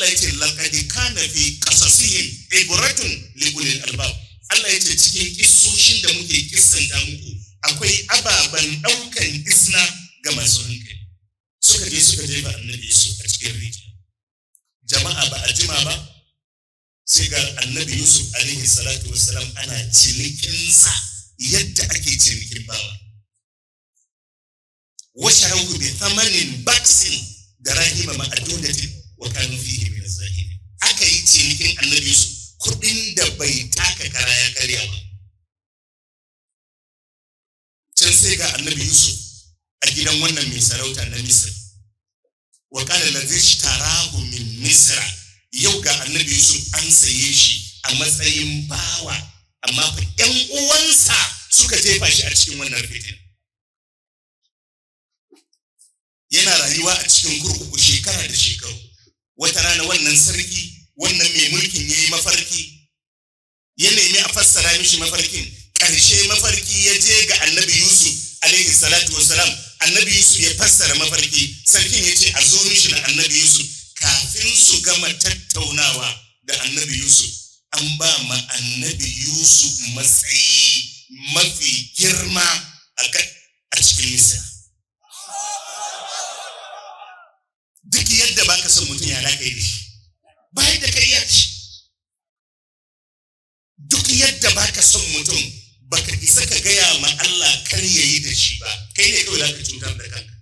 Allah ya ce laqad kana fi qasasihim ibratun li ulil albab. Allah ya ce cikin kissoshin da muke kissanta muku akwai ababen ɗaukan isna ga masu hankali. Suka je suka jefa Annabi Yusuf a cikin rijiya. Jama'a, ba a jima ba sai ga Annabi Yusuf alaihi salatu wassalam ana cinikinsa yadda ake cinikin bawa. وشروه بثمن بخس دراهم معدودة وكانوا فيه من الزاهدين. Aka yi cinikin Annabi Yusuf kuɗin da bai taka kara ya karya ba. Can sai ga Annabi Yusuf a gidan wannan mai sarauta na Misir. وقال الذي اشتراه من مصر. Yau ga Annabi Yusuf an saye shi a matsayin bawa, amma fa ƴan uwansa suka jefa shi a cikin wannan fitin. Yana rayuwa a cikin kurkuku shekara da shekaru. Wata rana wannan sarki, wannan mai mulkin, ya yi mafarki, ya nemi a fassara mishi mafarkin. Ƙarshe mafarki ya je ga Annabi Yusuf alaihi salatu wasalam. Annabi Yusuf ya fassara mafarki. Sarkin ya ce a zo mishi da Annabi Yusuf. Kafin su gama tattaunawa da Annabi Yusuf, an ba ma Annabi Yusuf matsayi mafi girma a cikin Misira. Duk yadda baka son mutum, ya kai da shi? Ba yadda ka iya shi. Duk yadda baka son mutum, baka isa ka gaya ma Allah kar ya yi da shi ba. Kai ne kawai zaka cutar da kanka.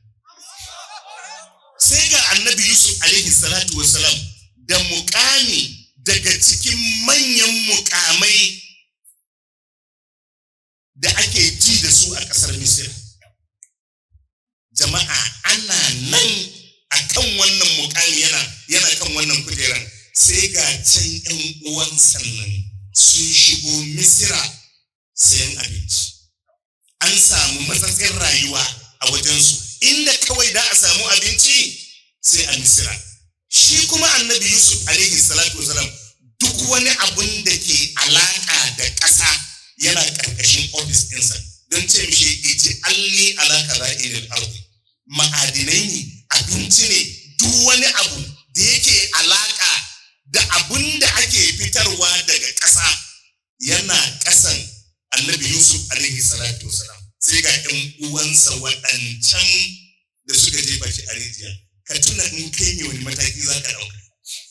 Sai ga Annabi Yusuf alaihi salatu wasalam da mukami daga cikin manyan mukamai da ake ji da su a ƙasar Misir. Jama'a, ana nan a kan wannan mukami, yana kan wannan kujeran, sai ga can 'yan uwan sannan sun shigo Misira sayan abinci. An samu matsatsin rayuwa a wajensu, inda kawai da a samu abinci sai a Misira. Shi kuma Annabi Yusuf alaihi salatu wasalam, duk wani abun da ke alaka da ƙasa yana ƙarƙashin ofis ɗinsa, don ce mishi اجعلني على خزائن الأرض. Ma'adinai ne, abinci ne, duk wani abu da yake alaka da abun da ake fitarwa daga ƙasa yana ƙasan Annabi Yusuf alaihi salatu wasalam. Sai ga 'yan uwansa waɗancan da suka jefa shi a rijiya. Ka tuna, in kai ne, wani mataki za ka ɗauka?